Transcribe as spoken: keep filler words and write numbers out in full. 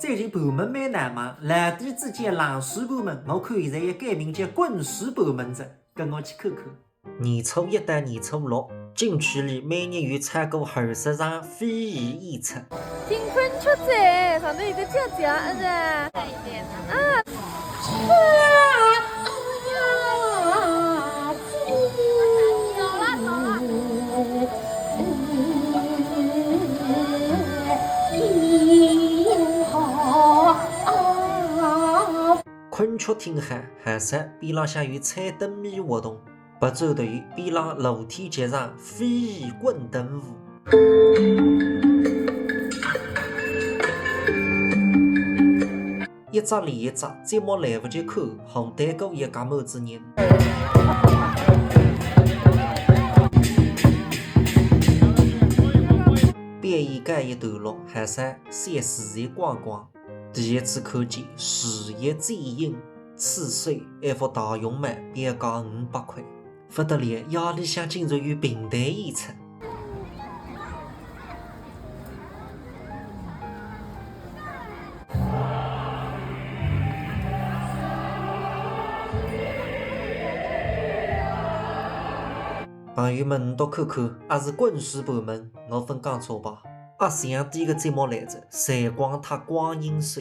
最近盘门蛮闹猛，老底子叫冷水盘门，我看现在要改名叫滚水盘门哉，跟我去看看。年初一到年初六，景区里每日有超过二十场非遗演出。听昆曲哉，上头有个姐姐，嗯，是吧？啊。 昆曲听好，还是边浪向有猜灯谜活动，不走的有边浪露天剧场非遗滚灯舞。 一只连一只，节目来不及看，红单个也加满仔人。表演告一段落，还是先自己逛逛。第一次看见树叶剪影，此时一幅大熊猫，标价五百块。 不得了，夜里向竟然有评弹演出。朋友们，侬倒看看，阿是滚水盘门，我勿讲错吧？阿想第一个节目来哉，闪光塔光影秀。